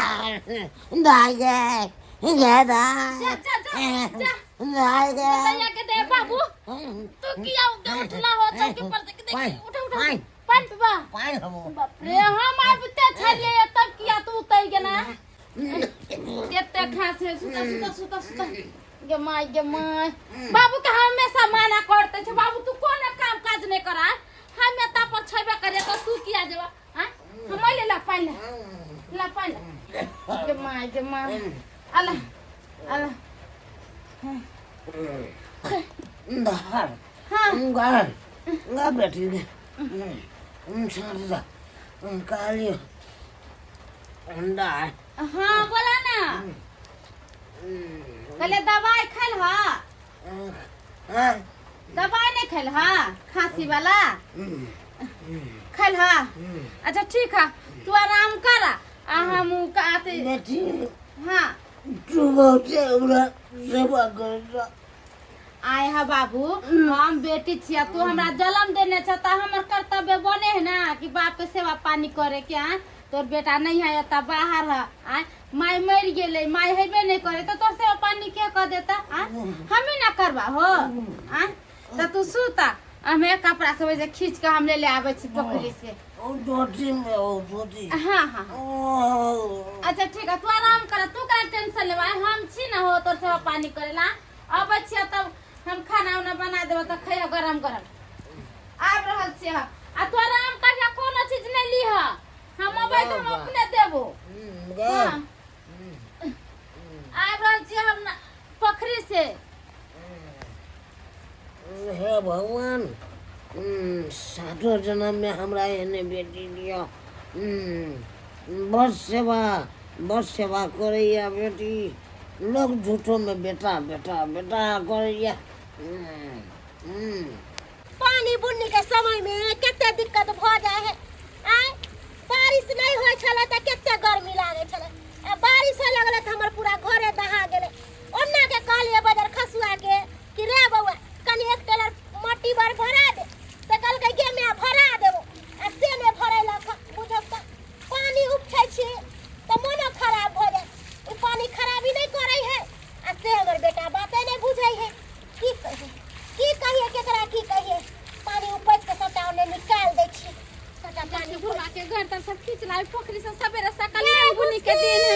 दाइ गे गे दाइ जा जा जा जा दाइ गे भैया के दे बाबू तू किया उठला हो चौकी पर से देख पानि, उठ उठ पानि। पानि पीबा पानि हमो बाप रे हम आबिते छलियै तब किया तू उतर गेला कते खांसे सुता सुता सुता सुता गे माय गे माय बाबू के हमेशा मना करते छे बाबू तू कोनो काम काज नहीं करा हम एता पर छेबे करे तो तू किया जेबा हां हम ले ला पानि ला ला पानि ला गे माय गे माय अला अला धार हाँ गार गा बेटी गे छोड़ दा कालियो अंडा हाँ बोला ना कहले दवाई खाइल हा हाँ दवाई नहीं खाइल हा खांसी वाला खाइल हा अच्छा ठीक है तू आराम कर आ हम उ का आते बेटी हाँ तू बहुत हमरा सेवा कर आय हा बाबू हम बेटी छिया तू हमरा जन्म देने छ त हमर कर्तव्य बने है ना कि बाप के सेवा पानी करे के आ तोर बेटा नहीं है त बाहर है आ माय मर गेलै माय हेबे नहीं करे त तोर सेवा पानी के कर देता आ हमें ना करबा हो आ त तू सुता हमें कपड़ा सब जे खींच के हम ले ले आबै छी पोखरी से ओ धोती में ओ धोती हाँ हाँ हाँ। ओ अच्छा ठीक है तू आराम कर तू का टेंशन लेबा हम छी ना हो तोर सेवा पानी करेला अबै छियै तब हम खाना उना बना देबो तऽ खइह गरम गरम आबि रहल छियै हम आ तू आराम करिह कोनो चीज नहि लिह हम अबै तऽ हम अपने देबो हाँ। आबि रहल छियै हम पोखरी से हे भगवान सातो जन्म में हमरा एहने बेटी दिअ बड़ सेवा बड़ सेवा करैया बेटी लोग झूठो में बेटा बेटा बेटा करैया पानी बुन्नी के समय में कते दिक्कत भऽ जाइ है आय बारिश नहीं होइ छलै तऽ कते गर्मी लागै छलै आ बारिश होय लगलै तऽ हमर पूरा घरे दहा गेलै ओन्ना के कहलियै बजर खसुआ के कि रे बौआ कनि एक टेलर मट्टी बर भरा दे तऽ कहलकै गे माय भरा देबो आ से नहि भरेलक बुझब तऽ पानी उपछै छी तऽ मोनो खराब भऽ जाइ ई पानी खराबी नहि करै है आ से हमर बेटा बाते नहि बुझै है की कहिए की कहिए केकरा की कहिए पानी उपछि के सबटा ओने निकाल दै छी सबटा पानी बुढ़वा के घर तर सब खींच लाए पोखरी से सवेरे सकाल बुनी के दिन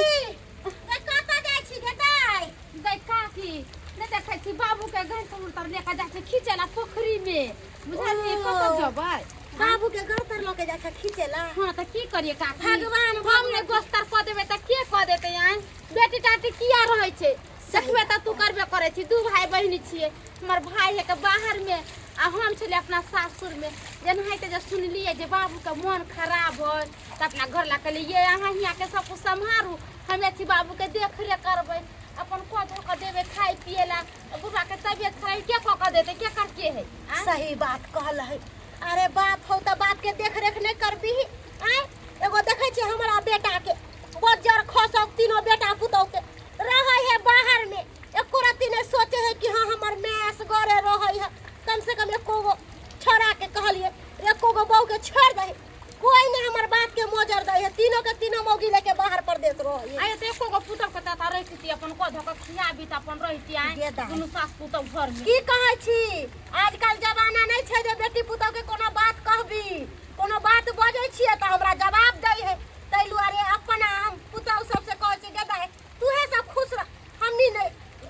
गे कतऽ जाइ छी गे दाइ गई काकी नहीं देखै छी बाबू के घर से उतर लेके जाइ छै खींचे ला पोखरी में बुझलियै कतऽ जेबै बाबू के घर तर लऽ के जाइ छै खींचे ला हाँ तऽ की करिए काकी भगवान हम ने गोस्तर कऽ देबै तऽ के कऽ देतै आँय बेटी टाटी किया रहै छै देखबै तऽ तू करबे करै छी दू भाई बहिनी छियै हमर भाई है के बाहर में आ हम छलियै अपना सासुर में जेनाहिते जे सुनलियै जे बाबूके मोन खराब है तऽ अपना घर ला कहलियै ये अहाँ हियाँके सब कुछ सम्हारू हमे छी बाबूके देख रेख करबै अपन कऽ धो कऽ देबै खाय पिए ला बुढ़बा के तबियत खराब के कऽ कऽ देतै के कर के है आँय? सही बात कहल है अरे बाप हो तऽ बाप के देख रेख नहीं करबी आय एगो देखै छियै हमरा बेटा के बज्जर खसक तीनों बेटा पुतोह के रहै है बाहर में एको रत्ती नहीं सोचे है कि हाँ हमर माय असगरे रहै है कम से कम एको गो छोड़ा के कहलिए एको गो बहू के छोड़ दे कोई नहीं हमर बात के मोजर दै है तीनों के तीनों मौगी लेके बाहर परदेश रहै है आये तो एको गो पुतोह के ताता रहिती अपन कऽ धऽ कऽ खियाबी तऽ अपन रहिती आय गे दाइ। दुनू सास पुतोह घर में की कहै छी आजकल जमाना नहि छै जे बेटी पुतोह के कोनो बात कहबी कोनो बात बजै छियै तऽ हमरा जवाब दै है ताहि दुआरे अपना हम पुतोह सबसे कहै छी गे दाइ तूहे सब खुश रह हमनी नहि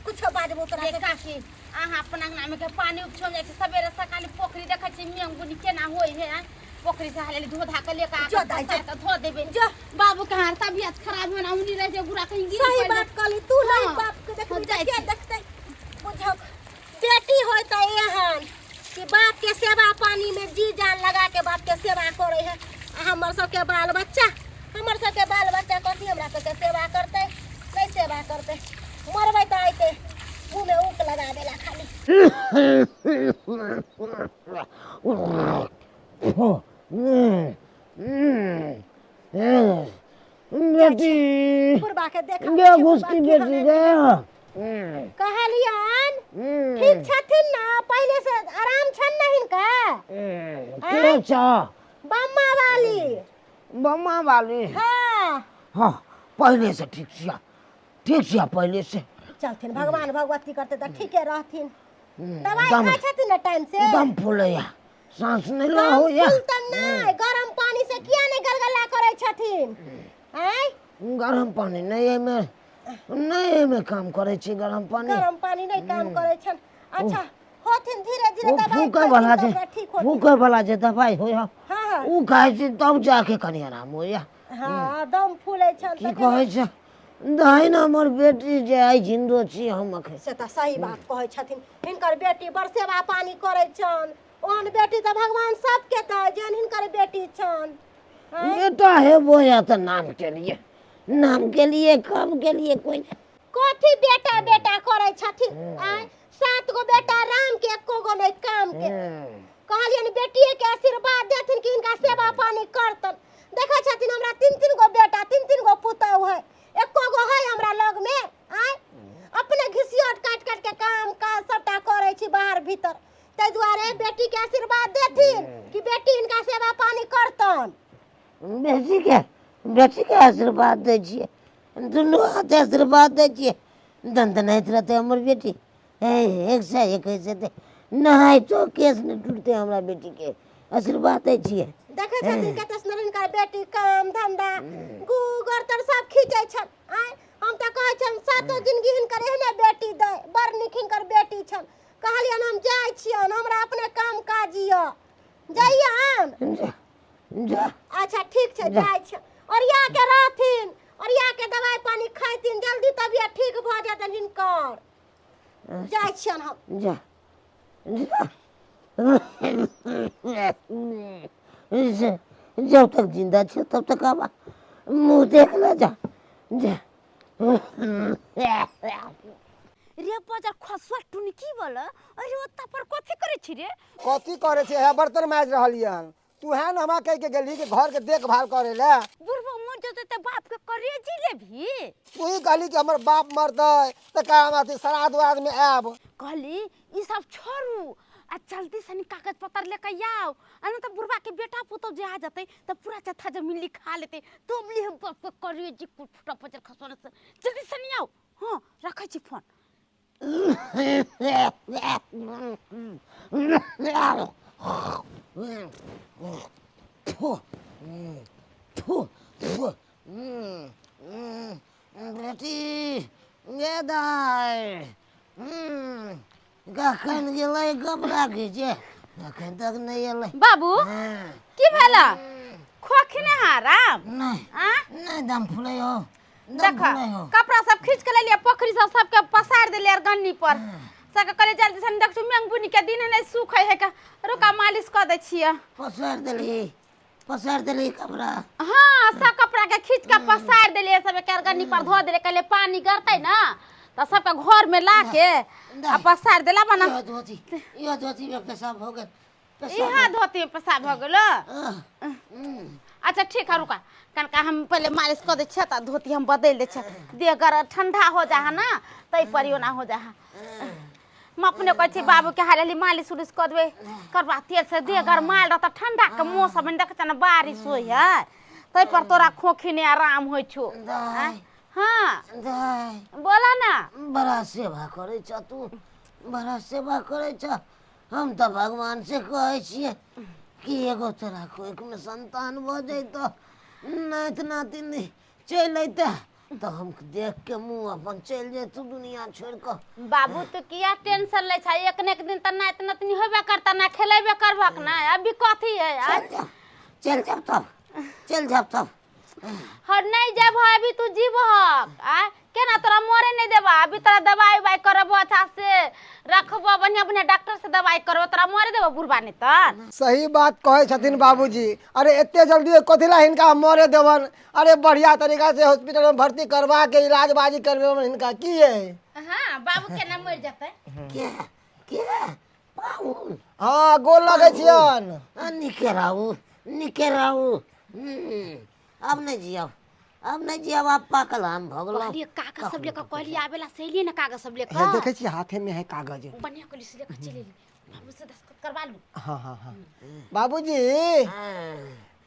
कुछो बाजबो तोरा गे से काकी अहाँ अपन अंगना में के पानी उपछल जाइ छै सवेरे सकाले पोखरी देखै छी मेंग बुनी केना होइ है आँय? पोखरी से हाले धो धा के लेके आके जो दाइ, जो। पसारि के धो देबै जो। बाबू के हार तबियत खराब होना उनी रह जे गुरा कहीं गिर सही पड़ि बात कहली तू नहीं हाँ। बाप के देखबी हम जाइ तऽ के छी। देखतै बुझक बेटी होय तऽ एहन कि बाप के सेवा पानी में जी जान लगा के बाप के सेवा करे है आ हमर सबके बाल बच्चा हमर सबके बाल बच्चा कथी हमरा सबके सेवा करतै नहीं सेवा करतै मरबै तऽ अयतै मुँह में ऊक लगा देला खाली बेटी बुढ़बा के देख गे घुसकी बेटी गे। कहलियन ठीक छथिन ना, पहिले से आराम छन ना हिनका? के छ? बम्मा वाली। बम्मा वाली? हाँ। हाँ, पहिले से ठीक छिया, ठीक छिया पहिले से। चलथिन, भगवान भगवती करते तऽ ठीके रहथिन। दवाई दम खाइ छथिन ना टाइम से? दम फूलैया, सांस नहि दम होइया। फूलतन नहि, गरम पानी से किया नहि गलगला करै छथिन? आँय, गरम पानी नहि एहिमे, नहि एहिमे काम करै छी गरम पानी। गरम पानी नहि काम करै छन। अच्छा होथिन धीरे धीरे ओ दवाई फूकै वाला खैथिन जे तऽ ओकरा ठीक होथिन। फूकै वाला जे दवाई होइया हाँ हाँ ओ खाइ छी तब जाके कनि आराम होइया। हाँ, दम फूलै छन की तऽ कहै छै दही हमर बेटी जे आइ जिन्दो छी हम अखन। से तऽ सही बात कहै छथिन, हिनकर बेटी बड़ सेवा पानी करै छन। ओहन बेटी तऽ भगवान सबके दै जेहन हिनकर बेटी छन। आँय? बेटा हेबो या तऽ नाम के लिए, नाम के लिए, काम के लिए कोइ नहि। कथी बेटा बेटा करै छथिन? आँय, 7 गो बेटा राम के, एको गो नहि काम के। कहलियनि बेटिए के आशीर्वाद देथिन कि हिनका सेवा पानी करतन। देखै छथिन हमरा 3-3 गो बेटा, 3-3 गो पुतहु है, एको गो है हमरा लग में? आँय, अपने घिसियट काटि काटि के काम काज सबटा करै छी बाहर भीतर। ताहि दुआरे बेटी के आशीर्वाद देथिन कि बेटी हिनका सेवा पानी करतन। बेटी के, बेटी के आशीर्वाद दै छियै, दुनू हाथ आशीर्वाद दै छियै। दनदनाइत रहतै हमर बेटी, हे 101 हेतै, नहाय तो केस नहि टूटतै हमरा बेटी के, आशीर्वाद दै छियै। देखै छथिन कते सुन्दर हिनकर बेटी काम धंधा गू गोर सब खींचै छन। आँय, हम तऽ कहै छियनि सातो जिंदगी हिनकर एहने बेटी दै, बड़ नीक हिनकर बेटी छन। कहलियनि हम जाइ छियनि, हमरा अपने काम काज यऽ, जइयन? जा जा। अच्छा ठीक छै, जाइ छियनि। ओरिया के रहथिन, ओरिया के दवाई पानी खैथिन, जल्दी तबियत ठीक भऽ जेतनि हिनकर। जाइ छियनि हम। जा जा। जब तक जिंदा छे तब तक आबा मुँह देख ले, जा जा। रे बजर खसुआ टुनकी वाला, अरे ओत्ता पर कथी करै छी रे? कथी करै छी? हे बर्तन माजि रहलियै हन। तू है न हमरा कहि के गेलही कि घर के देखभाल करे ले। बुढ़बो मर जेतै तऽ बाप के करेजी लेबही? तू ही कहली कि हमर बाप मरतै तऽ का हम अथी श्राद्ध उराद्ध में आयब। कहली ई सब छोड़ू आ जल्दी से कागज पत्तर लेके आउ, आ नहि तऽ बुढ़बा के बेटा पुतोह जे आ जेतै तऽ पूरा जत्था जमीन लिखा लेतै। तुम ली हम बाप के करेजी फुटा पचर खसोने से। जल्दी से नहीं आओ। हाँ रखै छी फोन। बेटी गे दाइ, कखन गेलै कपड़ा खींचे, अखन तक नहि एलै। बाबू की भेल? खोखिने आराम? नहि नहि, दम फूलै हो, दम देख फूलै हो। कपड़ा सब खींच के लेलियै, पोखरी सब सबके पसारि देलियै आर गन्नी पर सबके कहलियै जल्दी से। देख मेंग बुनी के दिन नहि सूखै है के, रुका मालिश कऽ दै छियै। पसारि देलही, पसारि देलही कपड़ा? हाँ, सब कपड़ा के खींच के पसारि देलियै, सब के गन्नी पर धो देलियै। कहलियै पानी गरतै ना तऽ सबके घर में ला के आ पसारि देला बना। इहो धोती, इहो धोती में पेशाब हो गेल। इहा धोती में पेशाब भऽ गेलो? अच्छा ठीक है, रुका कनका हम पहले मालिश कऽ दै छियै तऽ धोती हम बदलि दै छियै। देह गर ठंडा हो जा है ना, तै पर ओना हो जा है। हम अपने कहै छी बाबू के हाल हाली मालिश उलिश कऽ देबै करबा तेल से, देह गरमायल रहत। ठंडा के मौसम में देखै छ ने बारिश होइ है, तै पर तोरा खोखी नहि आराम होइ छौ। दाइ। हाँ दाइ। बोला ना। बड़ा सेवा करै छ तू, बड़ा सेवा करै छ। हम तऽ भगवान से कहै छियै कि एगो तोरा कोखिमे संतान भऽ जैतौ, नाति नातिन चलि अयतै तऽ हम देख के मुँह अपन चलि जैतौ दुनिया छोड़ि कऽ। बाबू तू किया टेंशन लै छ? एक ने एक दिन तऽ नाति नातिनी होबे करता ना, खेलेबे करबक ना। अभी कथी है? चल जा, चलि जाब तब, चलि जाब तब। हर नहीं जब अभी तू जीबहक आ केना तोरा मरे नहीं देबा। अभी तोरा दवाई उवाई करबो, अच्छा से रखबो, बढ़िया बढ़िया डॉक्टर से दवाई करबो, तोरा मरे देबो बुढ़बा नहीं तर। सही बात कहै छथिन बाबूजी। अरे एते जल्दी कथी ला हिनका मरे देबन? अरे बढ़िया तरीका से हॉस्पिटल में भर्ती करवा के इलाज बाजी करबेबन हिनका, की है? हाँ बाबू केना मर जतै? के के पाहुन? हाँ गोल लगै छियन। आ, नीके रहू, नीके रहू। आब नहि जियब, आब नहि जियब, आब पाकल आम भऽ गेलहुँ। कहलिए कागज सब लेके, कहलिए आबेला से एलिए ना कागज सब लेके। हे देखै छी हाथे में है कागज। बढ़िया कहलिए से लेके चलि एलिए, बाबू से दस्तखत करवा लू। हाँ हाँ हाँ बाबूजी। हाँ,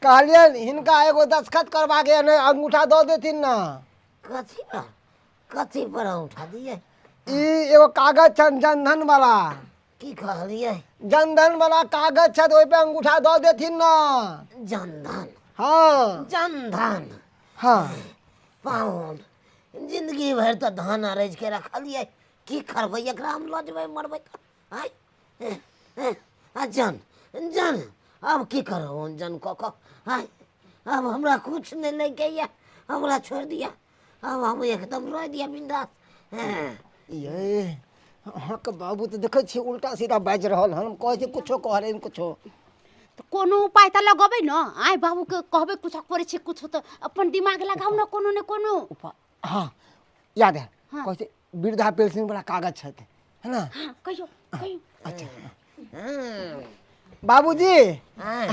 कहलियनि हिनका एगो दस्तखत करबा के ने अंगूठा दऽ देथिन ना। कथी पर, कथी पर अंगूठा दिए? ई एगो कागज छनि जनधन वाला। की कहलिए? जनधन वाला कागज छै, ओहि पे अंगूठा दऽ देथिन ना। जनधन? हाँ। जनधन? हाँ। पाहुन, जिंदगी भरि तऽ धान अरजि के रखलियै, की करबै एकरा? हम लऽ जेबै मरबै तऽ आँय? ए, आ जन जन आब की करब जन कऽ कऽ आँय? आब हमरा कुछ नहि लैके यऽ, हमरा छोड़ि दिअ, आब हम एकदम रहि दिअ बिंदास। हँ। ये अहाँके बाबू तऽ देखै छियै उल्टा सीधा बाजि रहल हन। हम कहै छियै कुछो, कहै कुछो। तऽ कोनो उपाय तऽ लगेबै ने आइ, बाबूके कहबै कुछो करै छै कुछो, तऽ अपन दिमाग लगाउ ने कोनो ने कोनो उपाय। हाँ याद है। हाँ। कहै छै वृद्धा पेंशन वाला कागज छथि है ना? हाँ, कहियो कहियो। अच्छा। हँ। बाबूजी। हँ।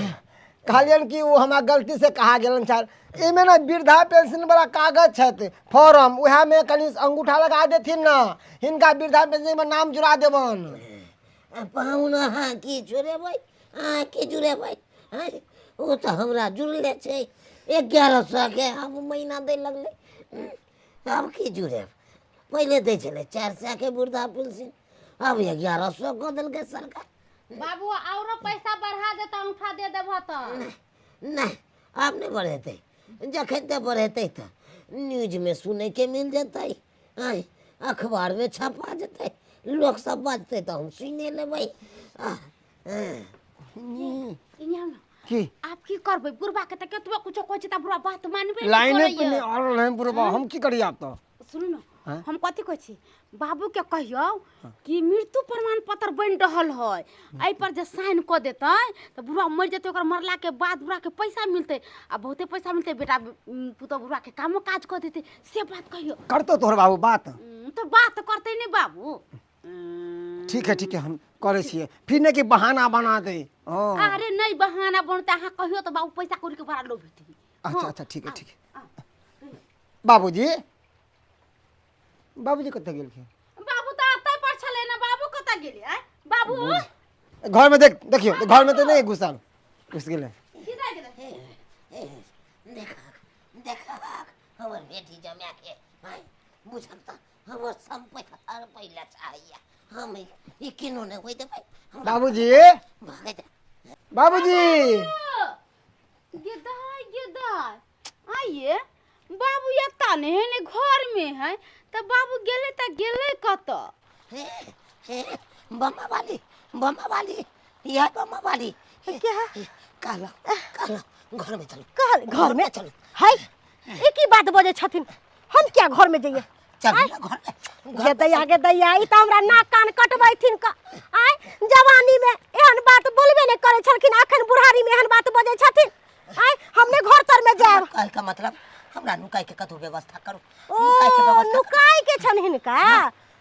कहलियनि कि ओ हमरा गलती से कहा गेलन छल, एहिमे ने वृद्धा पेंशन वाला कागज छथि फॉर्म, उएहमे कनि अंगूठा लगा देथिन ने, हिनका वृद्धा पेंशन में नाम जुड़ा देबनि। पाहुन, अहाँ की जुड़ेबै? अहाँ की जुड़ेबै आँय? ओ तऽ हमरा जुड़ले छै 1100 के, आब महीना दै लगलै। आब की जुड़ेब? पहिले दै छलै 400 के वृद्धा पेंशन, आब 1100 कऽ देलकै सरकार। बाबू, औरो पैसा बढ़ा देता, अंगूठा दे देबह तऽ। नहि, आब नहि बढ़ेतै। जखन तऽ बढ़ेतै तऽ न्यूजमे सुनैके मिल जेतै आँय, अखबारमे छपा जेतै, लोक सब बाजतै तऽ हम सुनि लेबै। हँ। इहाँ ने। की? आब की करबै? बुढ़बा के तऽ कतबो कुछो कहै छै तऽ बुढ़बा बात मानबे नहि लाइने करैया। पे नहि आ रहल हन बुढ़बा, हम की करी आब तऽ? सुनू ने। हाँ? हम कथी कहै छी, बाबूके कहियौ कि मृत्यु प्रमाण पत्र बनि रहल है, एहि पर जे साइन कऽ देतै तऽ बुढ़वा मरि जेतै, ओकर मरलाके बाद बुढ़ाके पैसा मिलतै आ बहुते पैसा मिलतै, बेटा पुतोह बुढ़वाके कामो काज कऽ देतै, से बात कहियौ। करतौ तोहर बाबू बात? तऽ बात करतै नहि बाबू? ठीक है, ठीक है, हम करै छियै। फिर नहि कि बहाना बना दे। हाँ। अरे नहि बहाना बनतै, अहाँ कहियौ तऽ बाबू पैसा कौड़ीके बड़ा लोभ हेतै। अच्छा। अच्छा, ठीक है, ठीक है। बाबूजी, बाबूजी कतऽ गेलखिन? बाबू तऽ अतै पर छलै ने, बाबू कतऽ गेलै? आँय बाबू। घरमे देख, देखियौ घरमे तऽ नहि घुसल, घुसि गेलै। किधर गेलै? हे, देखक देखक हमर बेटी जमाके आँय, बुझल तऽ हमर सम्पत्ति हर पहिले चाहैया, हम ई केनो नहि होइ देबै हमरा। बाबूजी। भागै दे। बाबूजी। गेदाय गेदाय, आइए बाबू एता नहीं है, ने घर में है, तऽ बाबू गेलै तऽ गेलै कतऽ? हे हे, बम्मा वाली, बम्मा वाली, यह बम्मा वाली क्या? कहलो कहलो, घर में चलो। कहल घर में? चलो। है ई की बात बजै छथिन? हम क्या घर में जइए? चल ना घर में, घर गे दैया, गे दैया, ई तऽ हमरा नाक कान कटबैथिन क। आय जवानी में एहन बात बोलबे नहि करै छलखिन, अखन बुढ़ारी में एहन बात बजै छथिन। आय हम ने घर तर में जायब। कहे का मतलब हमरा नुकाई के कतौ व्यवस्था करू। ओ नुकाई के व्यवस्था करू। नुकाय के छन हिनका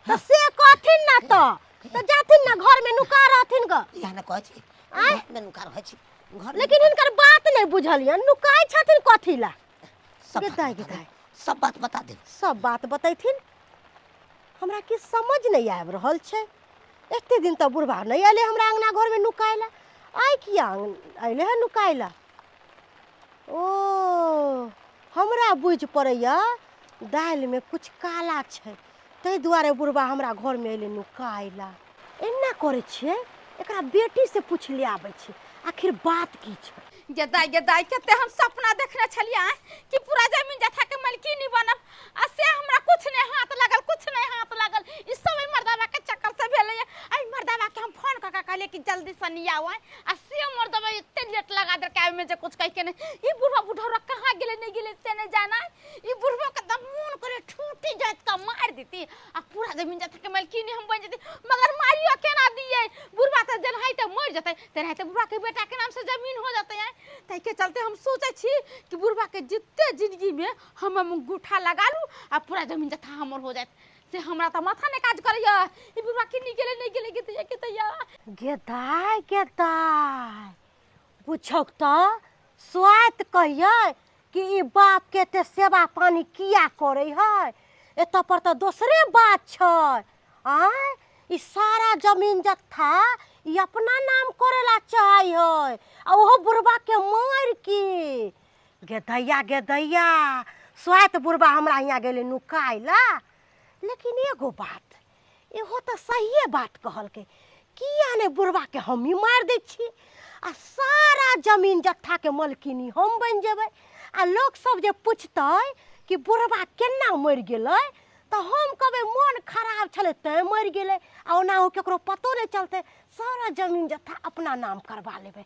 तऽ से कहथिन ना तऽ जाथिन ना घर में नुका रहथिन ग। इएह ने कहै छी, घर में नुका रहै छी घर में। लेकिन हिनकर बात नहि बुझलियन, नुकाय छथिन कथी ला? सब बात गेदाय, बता गेदाय। देब, सब बात बता देब। सब बात बतैथिन। हमरा किछु समझ नहि आबि रहल छै, एते दिन तऽ बुढ़बा नहि अयलै हमरा अङ्गना घरमे नुकाय लए, आइ किया अयलै हँ नुकाय लए? ओ हमरा बुझि पड़ैए दालिमे किछु काला छै, ताहि दुआरे बुढ़बा हमरा घरमे अयलै नुकाय लए। एना करै छियै, एकरा बेटीसँ पूछि ले आबै छी, आखिर बात की छै। गेदाय गेदाय, कते हम सपना देखने छलियै आँय, कि पूरा जमीन जथा के मालकिनी बनब, आ से हमरा कुछ नहि हाथ लागल, कुछ नहि हाथ लागल। ई सब एहि मर्दाबा के चक्कर से भेलै। एहि मर्दाबा के हम फोन कऽ के कहलियै कि जल्दी से नहीं आउ आँय, आ से मर्दाबा एते लेट लगा देलकै आबे में जे कुछ कहि के नहि। ई बुढ़वा बुढ़ौरा कहाँ गेलै नहि गेलै से नहि जाना। ई बुढ़वा के तऽ मोन करे ठूटी जाइत के मारि देती आ पूरा जमीन जथा के मालकिनी हम बनि जेती, मगर मारियो केना दियै? बुढ़वा तऽ जेनाहिते मरि जेतै तेनाहिते बुढ़वा के बेटा के नाम से जमीन हो जेतै। आँय, ताहिके चलते हम सोचै छी कि बुढ़वा के जिते जिंदगी में हम अंगूठा लगा लू आ पूरा जमीन जथा हमर हो जायत। से हमरा तऽ माथा नहि काज करैया, ई बुढ़वा के नहि गेलै नहि गेलै गेतैया गेतैया। गे दाय, गे दाय, पूछौक तऽ स्वाति कहियै कि ई बापके एते सेवा पानी किया करै है। एतऽ पर तऽ दोसरे बात छै। आँय, ई सारा जमीन जत्था ई अपना नाम करै ला चाहै है, आ ओहो बुढ़बा के मारि के। गे दैया, गे दैया, स्वाति बुढ़बा हमरा हियाँ गेलै नुकाय ला। लेकिन एगो बात इहो तऽ सहिए बात कहलकै, किया नहि बुढ़बाके हमही मारि दै छी आ सारा जमीन जत्थाके मलकिनी हम बनि जेबै, आ लोकसब जे पुछतै कि बुढ़बा केना मरि गेलै तऽ हम कहबै मोन खराब छलै तैँ मरि गेलै, आ ओनाहु ककरो पतो नहि चलतै। सारा जमीन जत्था अपना नाम करबा लेबै।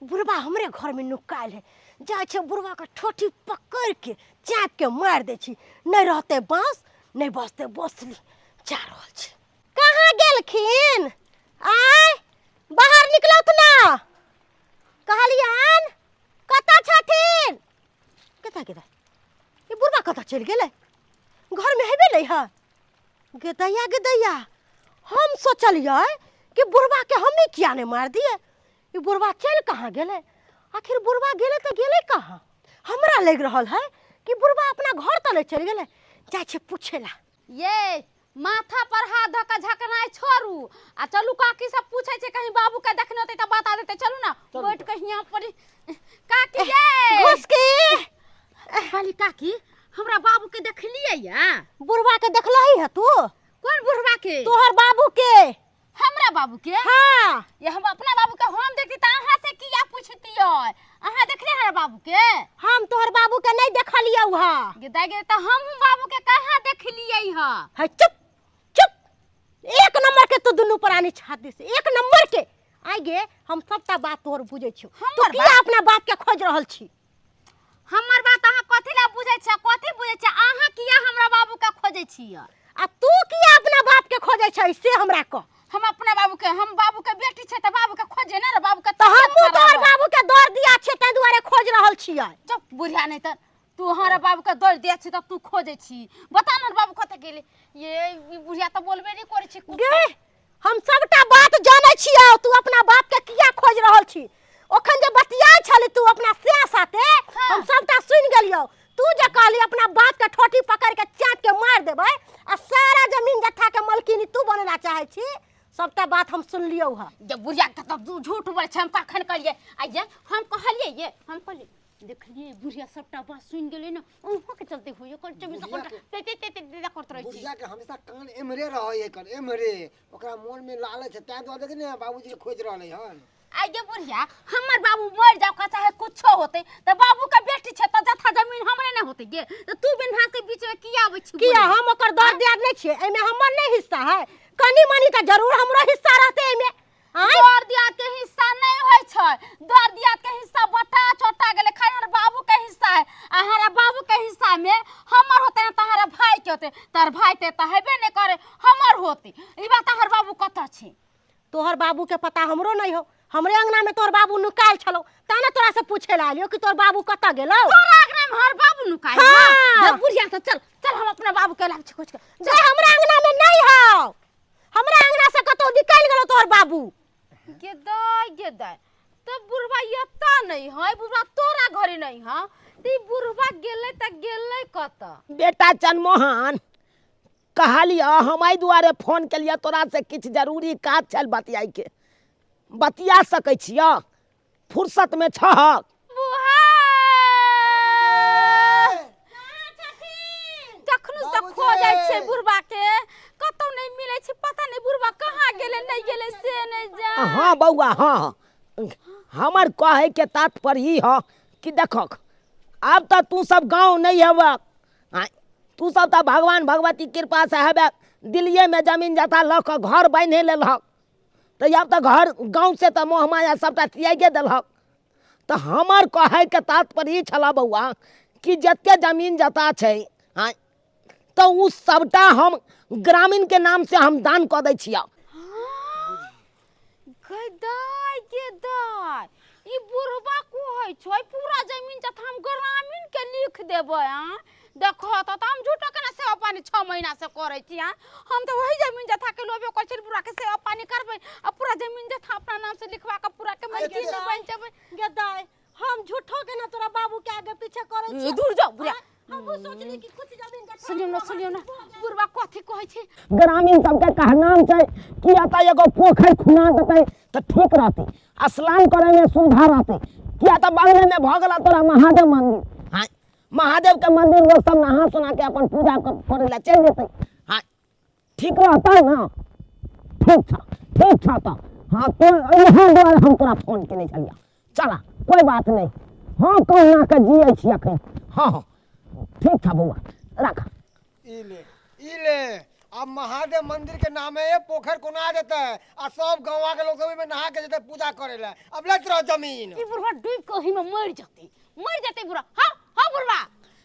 बुढ़बा हमरे घरमे नुकायल है, जाइ छै बुढ़बाके ठोठी पकड़िके चापिके मारि दै छी, नहि रहतै बाँस नहि बचतै बसली। जा रहल छी। कहाँ गेलखिन? आय बाहर निकलत ना कहलियन, कतऽ छथिन? कतऽ गेलै ई बुढ़बा? कतऽ चलि गेलै? घरमे हेबे नहि है। गे दैया, गे दैया, हम सोचलियै कि बुढ़बाके हमही किया नहि मारि दियै, ई बुढ़बा चलि कहाँ गेलै? आखिर बुढ़बा गेलै तऽ गेलै कहाँ? हमरा लागि रहल है कि बुढ़बा अपना घर तऽ नहि चलि गेलै। जाइ छियै पूछे ला। ये माथा पर हाथ धऽ कऽ झकनाइ छोड़ू आ चलू, काकी सब पूछै छै, कहीं बाबू के देखने होतै तऽ बता देतै। चलू ना, बैठ के हियाँ पर। काकी ये घुसकी कहली, काकी हमरा बाबू के देखलियै या? बुढ़बा के देखलही है तू? कोन बुढ़बा के? तोहर बाबू के। हमरा बाबू के? हाँ। ये हम अपना बाबू के हम देखती तऽ अहाँ से किया पूछतियै? अहाँ देखले हमरा बाबू के? हम तोहर बाबू के नहीं देखलियौ हा। गे दाइ गे, तऽ हमहूँ बाबू के कहाँ देखलियै हा? है चुप चुप, एक नंबर के तू दुनू प्राणी छाती से एक नंबर के। आइ गे, हम सबटा बात तोहर बुझै छियौ। तू हमर किया अपना बाप के खोज रहल छी? हमर बात अहाँ कथी ला बुझै छियै? कथी बुझै छियै अहाँ? किया हमरा बाबू के खोजै छियै? आ तू किया अपना बाप के खोजै छै से हमरा कह। हम अपना बाबू के, हम बाबू के बेटी छै तऽ बाबू के खोजे ने रे, बाबू के। तऽ हमहूँ तोहर बाबू के दौड़ दिया छियै, ताहि दुआरे खोज रहल छियै। चुप बुढ़िया, नहीं तऽ तू हमरा बाबू के दौड़ दिया छी तऽ तू खोजै छी। बता ने बाबू कतऽ गेलै? ये ई बुढ़िया तऽ बोलबे नहीं करै छै कुछो। गे, हम सबटा बात जानै छियौ, तू अपना बाप के किया खोज रहल छी? ओखन जे बतियाइ छली तू अपना से साथे, हम सबटा सुनि गेलियौ। तू जे कहली अपना बाप के ठोठी पकड़ के चाट के मारि देबै आ सारा जमीन जत्था के मलकिनी तू बनेला चाहै छी, सबटा बात हम सुनलियौ हँ। जे बुढ़िया के तऽ तू झूठ बोलै छै। हम कखन कहलियै? आइये हम कहलियै, ये हम कहलियै देखलियै बुढ़िया सबटा बात सुनि गेलै ने, अहूँ के चलते होइए कर चौबीस बुढ़िया घंटा ते ते ते ते ते करैत रहै छी। बुढ़िया के हमेशा कान एम्हरे रहै एकर, एम्हरे ओकरा मोन में लालच है, ताहि दुआरे देख ने बाबूजी के खोजि रहलै हन। आइ गे बुढ़िया, हमर बाबू मरि जाओ का चाहे कुछो होते तऽ बाबू के बेटी छै तऽ जथा जमीन हमरे ने होते गे, तऽ तू बिन भाग के बीच में किया आबै छी? किया हम ओकर दर दियाद नहि छियै? एहिमे हमर नहि हिस्सा है? कनी मनी तऽ जरूर हमरो हिस्सा रहतै एहिमे। आँय? दर दियाद के हिस्सा नहीं होय छै, दर दियाद के हिस्सा बटा चोटा गेलै, खाली हमर बाबू के हिस्सा है। आ हमरा बाबू के हिस्सा में हमर होते ने तहरा भाई के होते, तोहर भाई ते तऽ हेबे नहीं करे, हमर होते। ई बात हमर बाबू कतऽ छै? तोहर बाबू के पता हमरो नहीं हो। हमरे अंगना में तोहर बाबू नुकायल छलो, ता ने तोरा से पूछे ला आलियो कि तोहर बाबू कतऽ गेलौ। तोरा अंगना में हमर बाबू नुकायल? हाँ। हाँ। बुढ़िया तो चल चल, हम अपना बाबू के लाग खोज के। जे हमरा अंगना में नहीं हो, हमरा अंगना से कतौ निकलि गेलो तोहर बाबू। गे दाय, गे दाय, तब बुढ़बा एता नहीं है, बुढ़बा तोरा घरे नहीं है, त ई बुढ़बा गेलै त गेलै कतऽ? बेटा चनमोहन, कहलियऽ हम एहि दुआरे फोन केलियऽ, तोरा से किछु जरूरी काज छल बतियाइके। बतिया सकै छियऽ? फुर्सतमे छहक? बुढ़ा जखन से बाबूजी! खोजै छियै बुढ़बा के, कतौ नहि मिलै छै। पता नहि बुढ़बा कहाँ गेलै नहि गेलै से नहि जान। हाँ बौआ, हाँ, हमर कहैके तात्पर्य ई ह कि देखक, आब तऽ तू सब गाँव नहि हेबक, तू सब तऽ भगवान भगवती कृपासँ हेबे दिल्लीएमे जमीन जथा लऽ कऽ घर बान्हि लेलहक, तऽ आब तऽ घर गाँवसँ तऽ मोह माया सबटा त्यागे देलहक। तऽ हमर कहैके तात्पर्य ई छलऽ बौआ कि जते जमीन जता छै, आँय, तऽ ओ सबटा हम ग्रामीणके नामसँ हम दान कऽ दै छियऽ। गै दाय, गे दाय, ई बुढ़बा कहै छै पूरा जमीन जथा हम ग्रामीण के लिख देबै। आँ देखो तऽ हम झूठो केना सेवा पानी 6 महीना से करै छी? आँ हम तऽ वही जमीन जथा के लोभे करै छी, पूरा के सेवा पानी करबै आ पूरा जमीन जथा अपना नाम से लिखवा के पूरा के मलकिन बनि जेबै। गे दाय, हम झूठो के ना तोरा बाबू के आगे पीछे करै छी। दूर जाओ बुढ़िया। हमहूँ सोचली कि कुछ जमीन जथा सुनियौ ने, सुनियौ ने, बुढ़बा कथी कहै छै? ग्रामीण सबके कहनाम छै कि एतऽ एगो पोखरि खुना देतै तऽ ठीक रहतै, स्नान करैमे सुविधा रहतै, किया तऽ बगलेमे भऽ गेल तोरा महादेव मंदिर। हाँ, महादेव के मंदिर लोग सब नहा सोना के अपन पूजा करै लए चलि जेतै। हाँ, ठीक रहतै ने? ठीक छ, ठीक छ। तऽ हाँ, तो इएह दुआरे हम तोरा फोन केने छलियै। चला, कोई बात नहीं, हाँ, कहुना के जियै छी अखन। हाँ हाँ, ठीक छ बौआ, राख। ई ले, ई ले, अब महादेव मंदिर के नामे पोखर कोना देते आ सब गाँव के लोग सब ओहिमे नहा के जेते पूजा करे ला। अब लेत रह जमीन। ई बुढ़वा डूब के ओही में मर जतै, मर जतै बुढ़वा। हाँ हाँ बुढ़वा,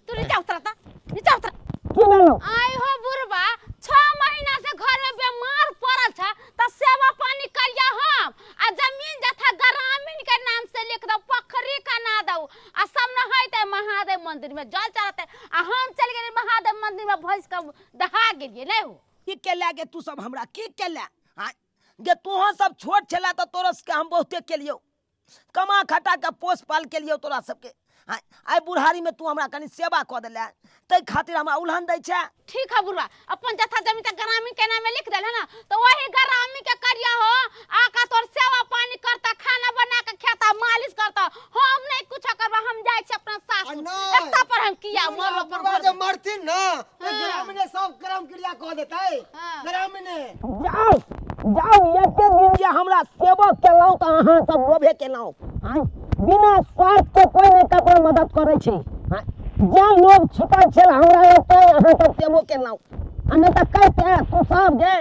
तू नीचा उतरा ता, नीचा उतरा। की भेलौ? आइ हो बुढ़वा, 6 महीना से घर में बीमार पड़ल छ त सेवा पानी करिया हम, आ जमीन जथा ग्रामीण के नाम से लिख दौ, पोखरी का ना दौ, आ सब नहैते महादेव मंदिर में जल चढ़ते, आ हम चल गेलियै महादेव मंदिर में भैंस के दहा गेलियै। नहीं हो की केला गे तू सब हमरा, की केला? हाँ गे, तोहं सब छोट छला तऽ तोरा सबके हम बहुते केलियौ, कमा खटा के पोस पाल केलियौ तोरा सबके। हाँ, आइ बुढ़ारी में तू हमरा कनि सेवा कऽ देले, ताहि खातिर हमरा उल्हन दै छै। ठीक है बुढ़वा, अपन जथा जमीन तऽ ग्रामीण के नामे लिख देल है ना, तो वही ग्रामीण के करिया हो, आका तोर सेवा पानी करता, खाना बना के खाता, मालिश करता। हम नहीं कुछ करबा, हम जाइ छी अपना सासुर। आ नहीं। एकता पर हम किया मरब पर बुढ़वा घर जब मरथिन ना तो ग्रामीण सब कर्म क्रिया कऽ देतै। हाँ। ग्रामीण जाओ जाओ, एते दिन जे हमरा सेवा केलहुँ तऽ अहाँ सब लोभे केलहुँ। हाँ, बिना स्वार्थ के कोई नहि ककरो मदद करै छै। हाँ, जे लोग छिपल छल हमरा लग तऽ अहाँ सब सेवो केलहुँ, आ नहि तऽ करिते तू सब गे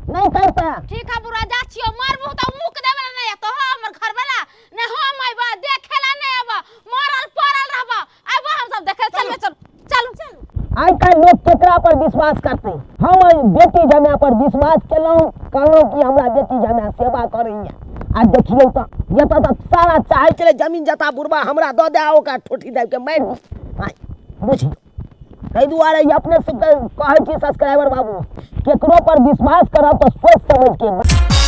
नहीं करिते। ठीक है बुढ़ा, जा छियो, मरबू तऽ मुक देबे ला नहीं तो हमर घर वाला ने हम अइबा देखेला नहीं अइबा, मरल पड़ल रहबा, अइबा हम सब देखे। चल चल चल चल। आइ काल्हि लोग केकरा पर विश्वास करतै? हम एहि बेटी जमाय पर विश्वास केलहुँ, कहलहुँ कि हमरा बेटी जमाय सेवा करैया, आ देखियौ तऽ एतऽ तऽ सारा चाहै छलै जमीन जथा बुढ़बा हमरा दऽ दे, ओकरा ठोठी दाबि के मारि दी। आइ बुझियौ, ताहि दुआरे ई अपने सबके कहै छी सब्सक्राइबर बाबू, केकरो पर विश्वास करब तऽ सोचि समझि के।